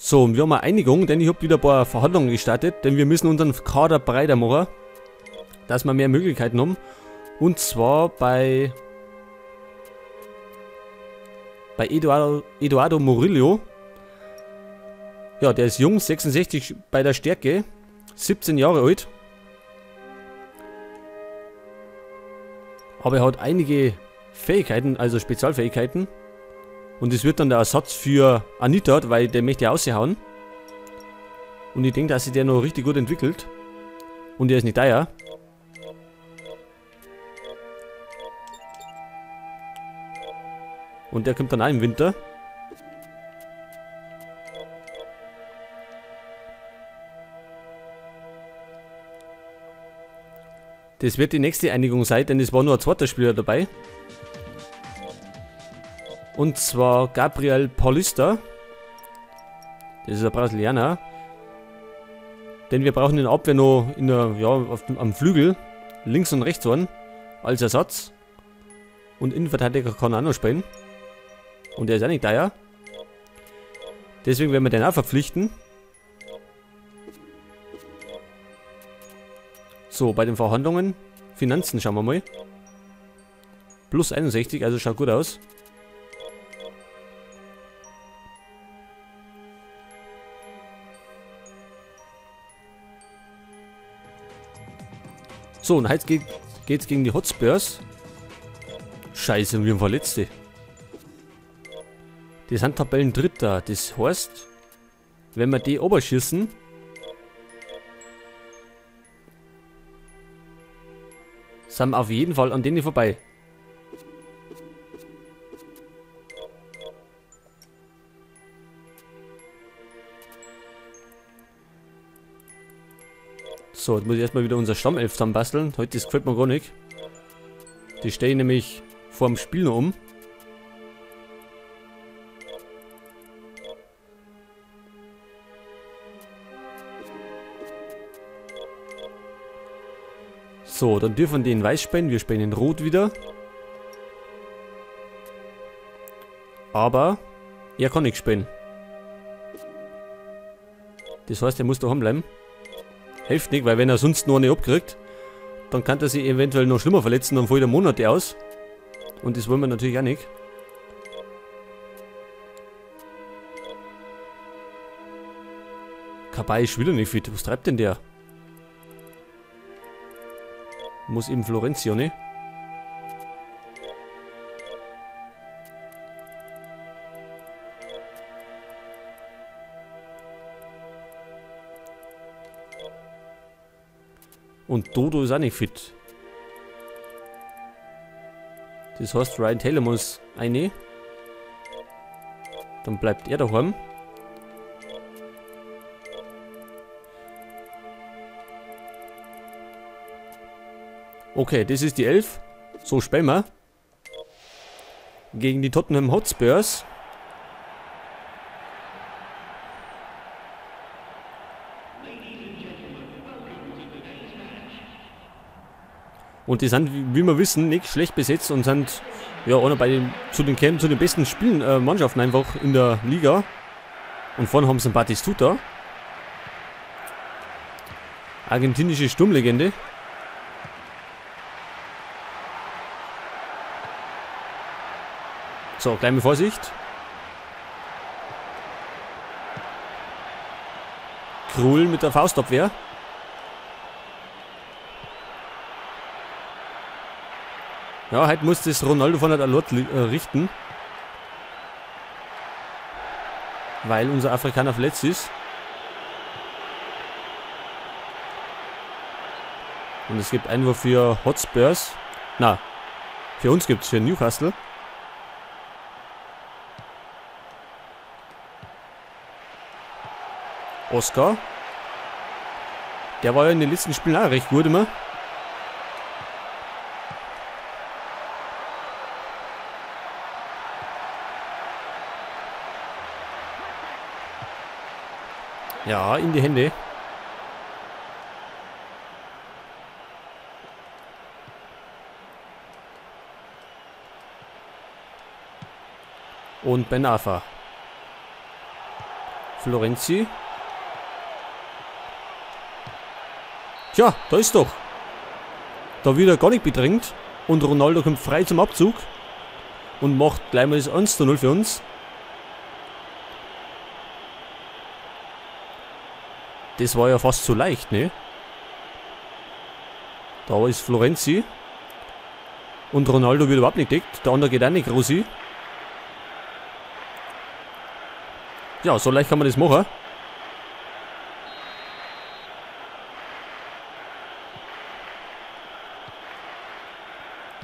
So, und wir haben eine Einigung, denn ich habe wieder ein paar Verhandlungen gestartet, denn wir müssen unseren Kader breiter machen, dass wir mehr Möglichkeiten haben. Und zwar bei Eduardo Murillo. Ja, der ist jung, 66 bei der Stärke, 17 Jahre alt. Aber er hat einige Fähigkeiten, also Spezialfähigkeiten. Und es wird dann der Ersatz für Anita, weil der möchte ja raushauen. Und ich denke, dass sich der noch richtig gut entwickelt. Und der ist nicht teuer. Und der kommt dann auch im Winter. Das wird die nächste Einigung sein, denn es war nur ein zweiter Spieler dabei. Und zwar Gabriel Paulista. Das ist ein Brasilianer. Denn wir brauchen den Abwehr noch in der, ja, am Flügel. Links und rechts einen. Als Ersatz. Und Innenverteidiger kann auch noch spielen. Und der ist auch nicht teuer. Deswegen werden wir den auch verpflichten. So, bei den Verhandlungen. Finanzen schauen wir mal. Plus 61, also schaut gut aus. So, und heute geht's gegen die Hotspurs. Scheiße, wir haben Verletzte. Die sind Tabellendritter. Das heißt, wenn wir die oberschießen, sind wir auf jeden Fall an denen vorbei. So, jetzt muss ich erstmal wieder unser Stammelf zusammenbasteln. Heute, das gefällt mir gar nicht. Die stehen nämlich vor dem Spiel noch um. So, dann dürfen die in Weiß spielen. Wir spielen in Rot wieder. Aber er kann nicht spielen. Das heißt, er muss daheim bleiben. Hilft nicht, weil wenn er sonst noch eine abkriegt, dann kann er sich eventuell noch schlimmer verletzen, dann fällt er Monate aus. Und das wollen wir natürlich auch nicht. Kabay ist wieder nicht fit. Was treibt denn der? Muss eben Florenzi, ne? Und Dodo ist auch nicht fit. Das heißt, Ryan Taylor muss eine. Dann bleibt er daheim. Okay, das ist die 11. So spielen wir. Gegen die Tottenham Hotspurs. Und die sind, wie wir wissen, nicht schlecht besetzt und sind ja auch noch bei den, zu den besten Spielen, Mannschaften einfach in der Liga. Und vorne haben sie einen Batistuta. Argentinische Sturmlegende. So, kleine Vorsicht. Krul mit der Faustabwehr. Ja, heute muss das Ronaldo von der Alert richten. Weil unser Afrikaner verletzt ist. Und es gibt Einwurf für Hotspurs. Na, für uns gibt es für Newcastle. Oscar. Der war ja in den letzten Spielen auch recht gut immer. Ja, in die Hände. Und Ben Arfa. Florenzi. Tja, da ist doch. Da wird er gar nicht bedrängt. Und Ronaldo kommt frei zum Abzug. Und macht gleich mal das 1:0 für uns. Das war ja fast zu leicht, ne? Da ist Florenzi. Und Ronaldo wird überhaupt nicht gedeckt. Der andere geht auch nicht, Rossi. Ja, so leicht kann man das machen.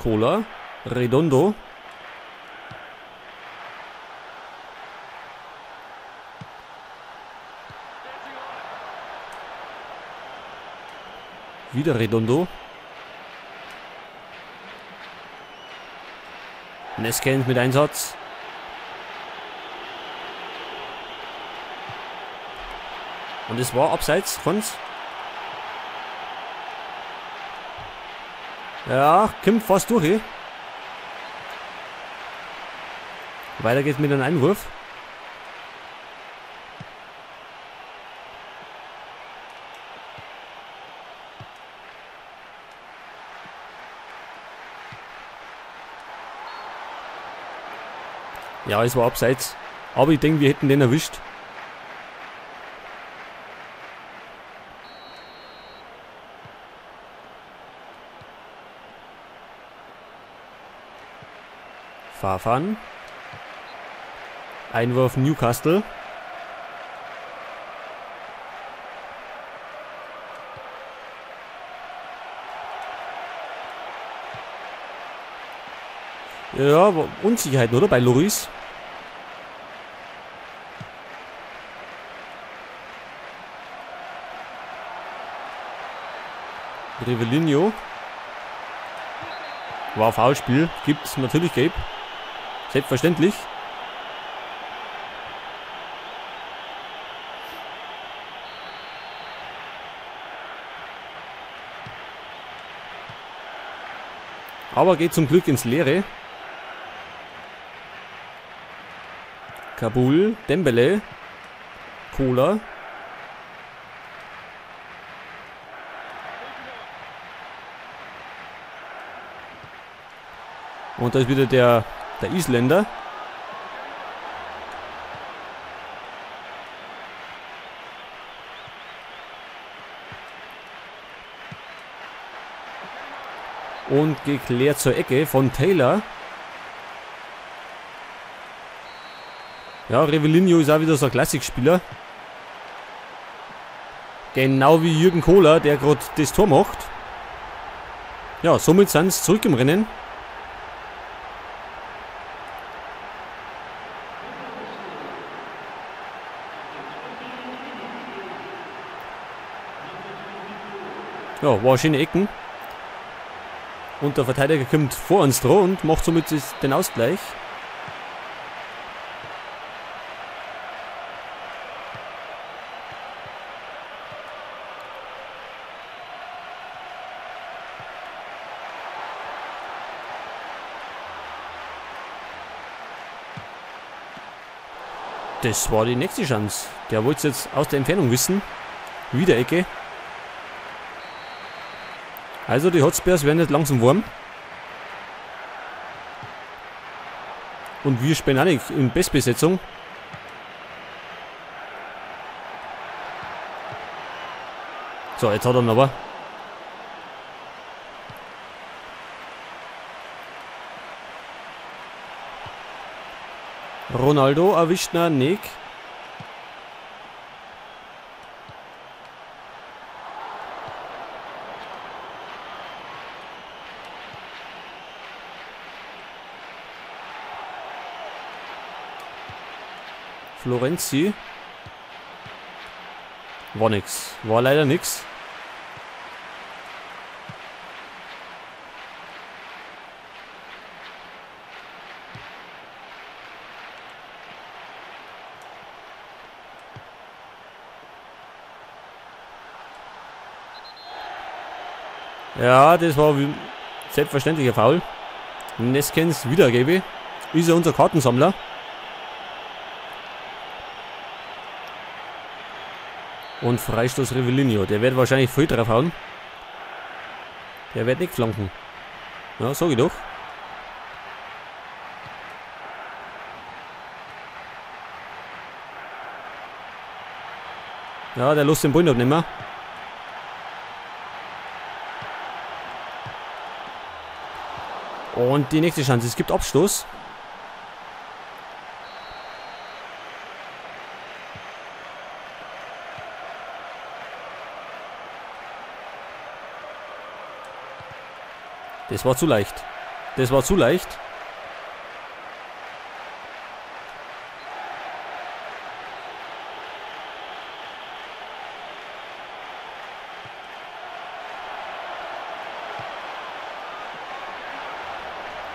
Cola. Redondo. Wieder Redondo. Neskens mit Einsatz. Und es war abseits von. Ja, kommt fast durch. Eh? Weiter geht's mit einem Einwurf. Ja, es war abseits. Aber ich denke, wir hätten den erwischt. Farfan. Einwurf Newcastle. Ja, Unsicherheiten, oder? Bei Loris. Rivellino. War Foulspiel. Gibt's natürlich gelb. Selbstverständlich. Aber geht zum Glück ins Leere. Kabul, Dembele, Cola. Und da ist wieder der Isländer. Und geklärt zur Ecke von Taylor. Ja, Rivellino ist auch wieder so ein Klassikspieler. Genau wie Jürgen Kohler, der gerade das Tor macht. Ja, somit sind sie zurück im Rennen. Ja, war schöne Ecken. Und der Verteidiger kommt vor uns dran und macht somit den Ausgleich. Das war die nächste Chance. Der wollte es jetzt aus der Entfernung wissen. Wieder Ecke. Also die Hotspurs werden jetzt langsam warm. Und wir spielen auch nicht in Bestbesetzung. So, jetzt hat er ihn aber. Ronaldo erwischt ihn nicht. Florenzi. War nix. War leider nix. Ja, das war selbstverständlicher Foul. Neskens Wiedergabe. Ist ja unser Kartensammler. Und Freistoß Rivellino. Der wird wahrscheinlich voll draufhauen. Der wird nicht flanken. Ja, sag ich doch. Ja, der lässt den Ball noch nicht mehr. Und die nächste Chance. Es gibt Abstoß. Das war zu leicht. Das war zu leicht.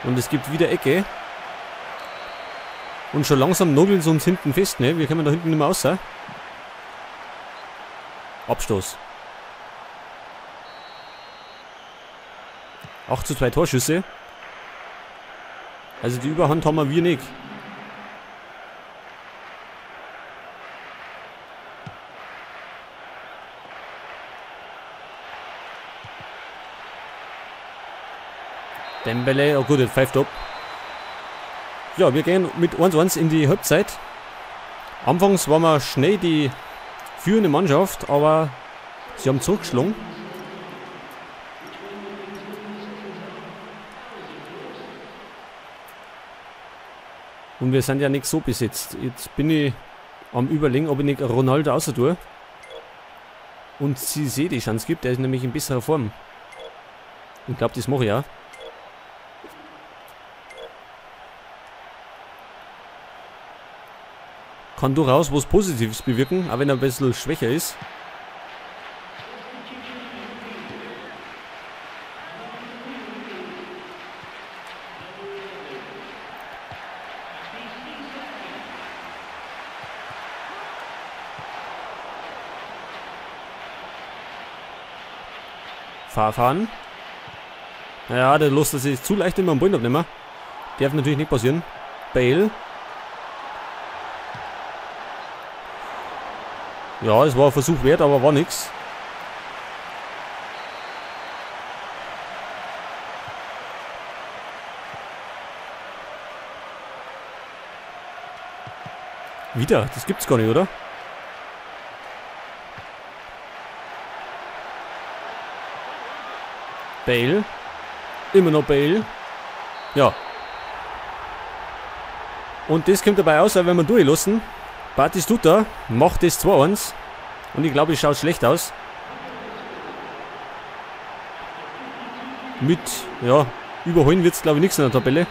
Und es gibt wieder Ecke. Und schon langsam nageln sie uns hinten fest, ne? Wir kommen da hinten nicht mehr raus. Abstoß. 8:2 Torschüsse. Also die Überhand haben wir nicht. Dembele, oh gut, jetzt pfeift ab. Ja, wir gehen mit 1:1 in die Halbzeit. Anfangs waren wir schnell die führende Mannschaft, aber sie haben zurückgeschlagen. Und wir sind ja nicht so besetzt. Jetzt bin ich am Überlegen, ob ich nicht Ronaldo außer tue. Und Cissé die Chance gibt. Der ist nämlich in besserer Form. Ich glaube, das mache ich auch. Kann durchaus was Positives bewirken, auch wenn er ein bisschen schwächer ist. Fahrfahren. Naja, der lässt sich zu leicht immer am Ball abnehmen. Darf natürlich nicht passieren. Bale. Ja, es war ein Versuch wert, aber war nix. Wieder? Das gibt's gar nicht, oder? Bale. Immer noch Bale. Ja. Und das kommt dabei aus, wenn wir durchlassen. Batistuta macht das 2-1. Und ich glaube, es schaut schlecht aus. Mit, ja, überholen wird es, glaube ich, nichts in der Tabelle.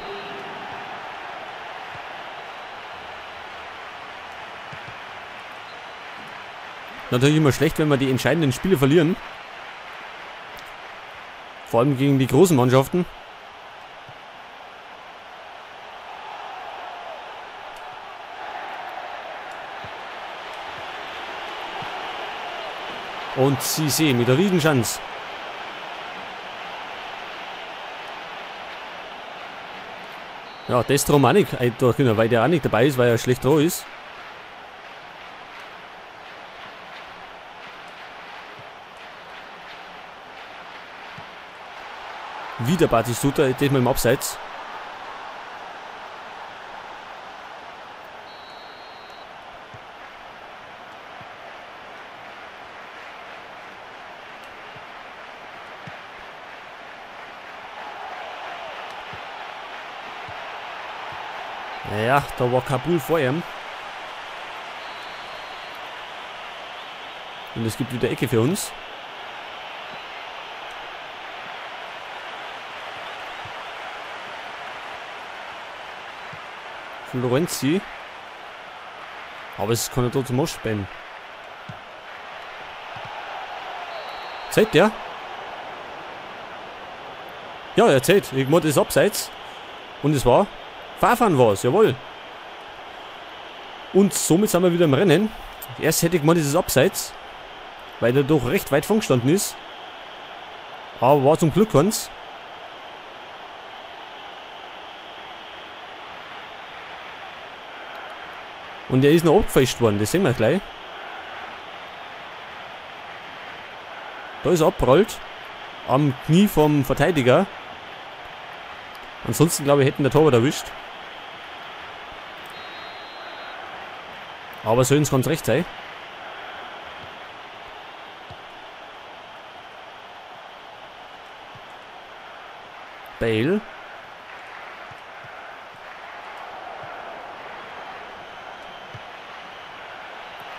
Natürlich immer schlecht, wenn wir die entscheidenden Spiele verlieren. Vor allem gegen die großen Mannschaften. Und Cissé mit der Riesenchance. Ja, das drum auch nicht, weil der auch nicht dabei ist, weil er schlecht drauf ist. Wieder Batistuta, diesmal im Abseits. Ja, da war Kabul vor ihm. Und es gibt wieder Ecke für uns. Florenzi. Aber es kann ja trotzdem auch spielen. Zählt der? Ja, er zählt. Ich meine, das ist abseits. Und es war Farfan war es, jawohl. Und somit sind wir wieder im Rennen. Erst hätte ich gemeint, das ist abseits. Weil der doch recht weit vorn gestanden ist. Aber war zum Glück keins. Und er ist noch abgefälscht worden, das sehen wir gleich. Da ist er abgerollt. Am Knie vom Verteidiger. Ansonsten, glaube ich, hätten der Torwart erwischt. Aber soll uns ganz recht sein. Bale.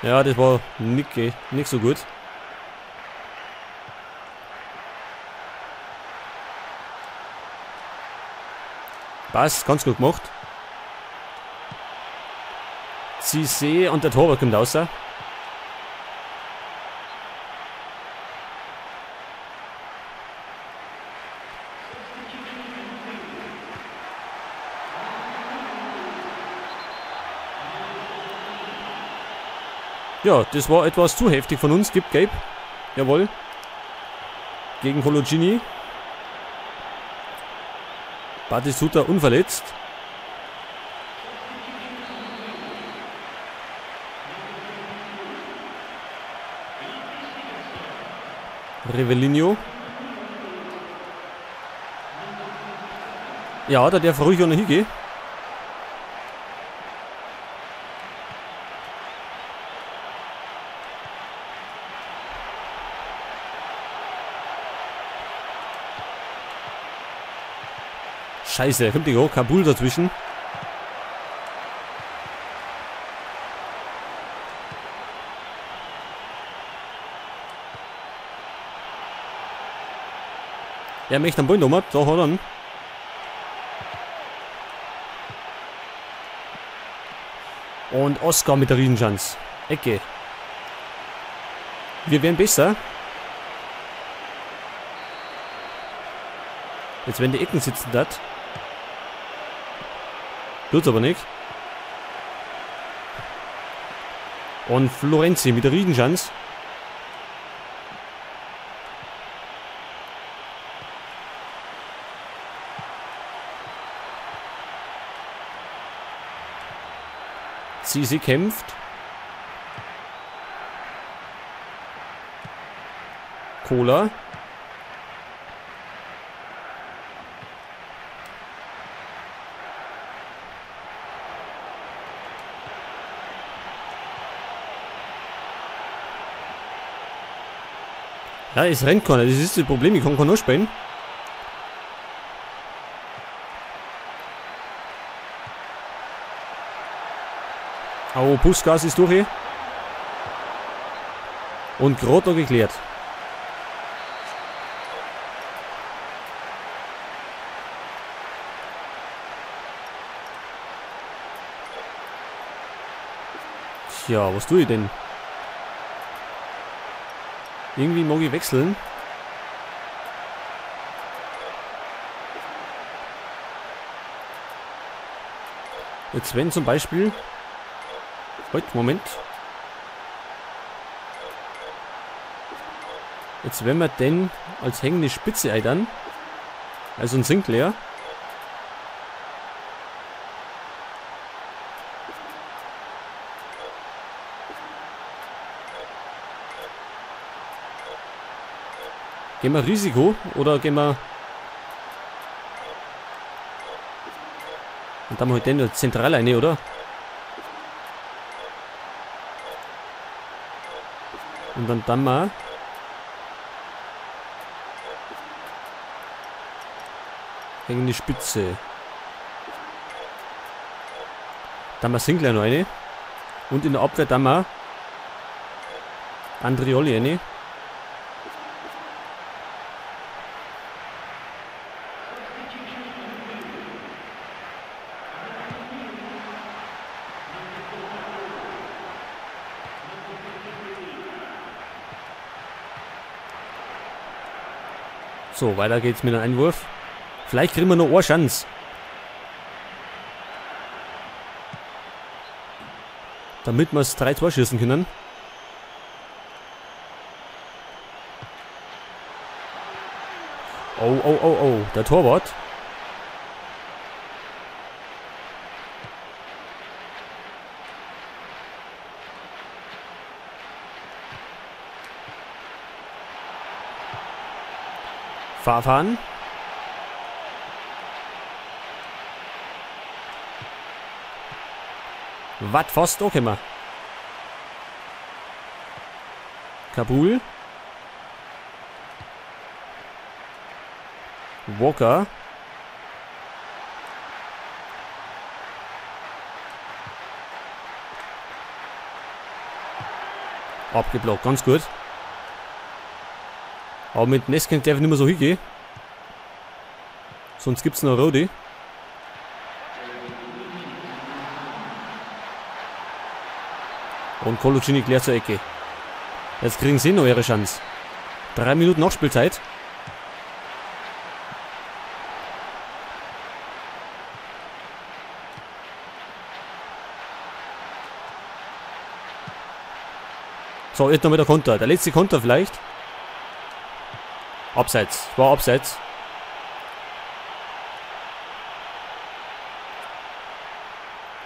Ja, das war nicht so gut. Passt, ganz gut gemacht. Cissé und der Torwart kommt raus. Ja, das war etwas zu heftig von uns. Gibt Gelb. Jawohl. Gegen Coloccini. Batistuta unverletzt. Rivellino. Ja, da darf ruhig auch noch hingehen. Scheiße, da kommt die hoch, Kabul dazwischen. Er möchte am Ball nochmal, da hat er ihn. Und Oscar mit der Riesenchance. Ecke. Wir wären besser. Jetzt wenn die Ecken sitzen dat. Tut's aber nicht. Und Florenzi mit der Riesenchance. Cissé kämpft. Cola. Ja, es rennt keiner. Das ist das Problem. Ich kann keiner spielen. Oh, Puskas ist durch hier. Und gerade noch geklärt. Tja, was tue ich denn? Irgendwie mag ich wechseln. Jetzt wenn zum Beispiel... Halt, Moment. Jetzt wenn wir denn als hängende Spitze eidern. Also ein Sinclair. Gehen wir Risiko oder gehen wir... Und dann haben wir halt den zentral eine, oder? Und dann mal... Hängende Spitze. Dann mal Sinclair noch eine. Und in der Abwehr dann mal Andrioli eine. So, weiter geht's mit einem Einwurf. Vielleicht kriegen wir noch eine Chance. Damit wir es 3-2 schießen können. Oh, oh, oh, oh. Der Torwart. Fahrfahren. Was fast auch immer. Kabul. Walker. Abgeblockt, ganz gut. Aber mit Neeskens darf ich nicht mehr so hingehen. Sonst gibt es noch Rodi. Und Coloccini klärt zur Ecke. Jetzt kriegen sie noch ihre Chance. 3 Minuten Nachspielzeit. So, jetzt noch mit der Konter. Der letzte Konter vielleicht. Abseits. War abseits.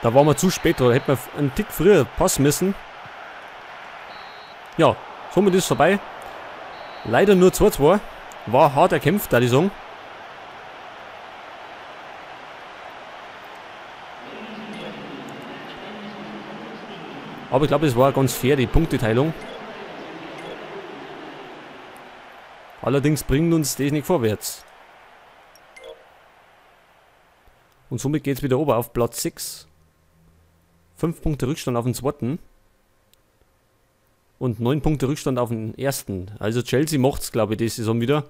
Da waren wir zu spät, oder hätten wir einen Tick früher passen müssen. Ja, somit ist es vorbei. Leider nur 2-2. War hart erkämpft, da die Saison. Aber ich glaube, es war ganz fair, die Punkteteilung. Allerdings bringt uns das nicht vorwärts. Und somit geht es wieder oben auf Platz 6. 5 Punkte Rückstand auf den zweiten. Und 9 Punkte Rückstand auf den ersten. Also Chelsea macht's, glaube ich, die Saison wieder.